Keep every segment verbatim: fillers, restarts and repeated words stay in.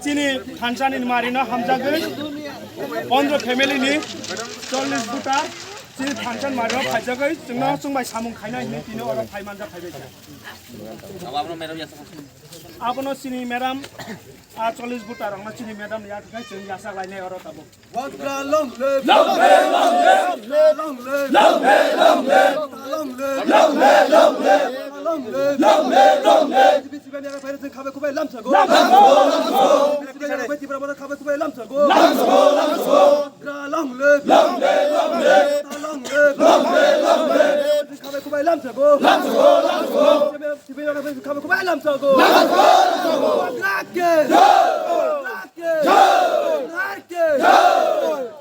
Chini thansa ni mari no hamjagwi pondro family ni chollish buta chini thansa ni mari no phaijagwi chwngno chwng bai samung khaina hinwi tini oro phai manja phaibai kha. Abono chini madam, a chollish buta rokno chini madam ni yakhwng chwng yachak lainai oro tabuk. Wagra long live! Long live, long live! Long live, long live! Long live, long live! Long live, long live! Long live, long live! Long live, long live! B J P C P M yaga phairok chwng khabai kubai lamsago. Lamsago, lamsago! B J P C P M yaga phairok Tipra motha khabai kubai lamsago. Lamsago, lamsago! Wagra long live! Long live, long live! Long live, long live! Long live! Khabai kubai lamsago. Lamsago, lamsago! Sibiyang sibiyang khabai kubai lamsago. Lamsago, lamsago! Wagra ke! Jai! Wagra ke! Jai! Wagra ke! Jai!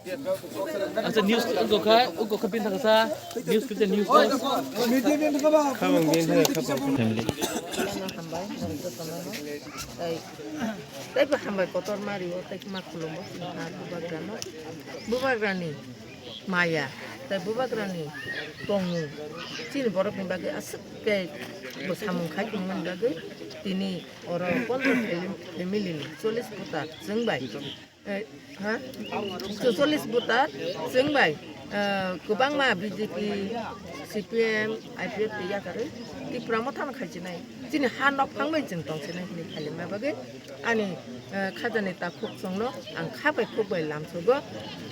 Acha news ugo kha, ugo kha bin thangsa, news kita news. Khabang bin thangsa khabang. Family. Hambai, hambai, jotono. Tai, tai bo hambai kotor mari o, tai ma khulumbo, ha, bubagrano. Bubagrani maya, tai bubagrani tongmung. Chini borokni bagwi aswk khe bo samung khai tongmani bagwi tini oro pondro family ni chollish buta chwng bai. Eh, ha? Chollish buta chwng bai, eh, kwbangma B J P, C P M, I P F T yakarwi Tipra mothano khaichinai. Chini ha nok phangbai chwng tongsinai hinwi khailima bagwi ani, eh, khajani takhuk chwngno ang kha bai khuk bai lamsogo.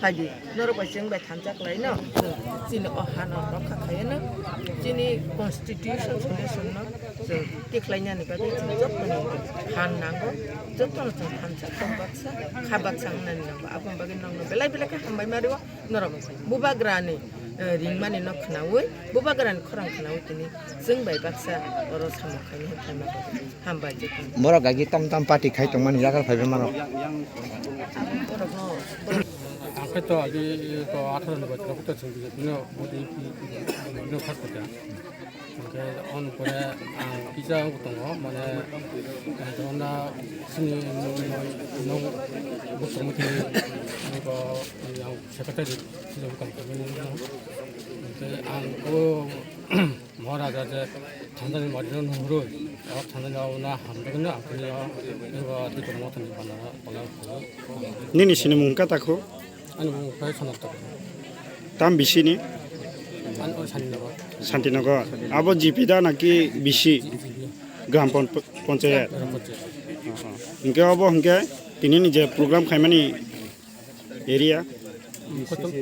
Phaidi norok bai chwng bai thansa khlaino, chwng chini o hano rokha khaiano, chini constitution solution no chwng tikhlainani bagwi chwng jottoni phan nango, jottono chwng thansa tong baksa, kha baksa wngnani nango. Aboni bagwi nokno belai belai khe hambai ma rwo, norok bubagrani, eh, ringmani no khwnaui, bubagrani khorang khwnaui tini chwng bai baksa oro samung khainai phaima bagwi hambai jottoni. Borok gagi tam tam party khai tongmani yagar phaibai mano. Borokno, borok Ang khe to agi to atharo ni bwskango khe to chwng B J P no vote no kha kha. Hwnkhe on pore ang kisa wng tongo, mane, ang tongo na sini nung, nung, nung bwskango tini, nung ko ang secretary sini bwkang khe nung, hwnkhe ang o Maharaja je thansa ni mari no nung rwi, o thansa ni o na hamjak no ang tini o, nung ko twi kono thansa ni bana o, o na. Nini sini mung kha takhu? Ani mung khe Sanat Tokro. Tam bisini? Ani o Santinagar. Santinagar. Abo G P da naki B C? G P. Gram pon-, Panchayat. Gram Panchayat. Hwnkhe abo hwnkhe tini ni je program khaimani area? Kotor.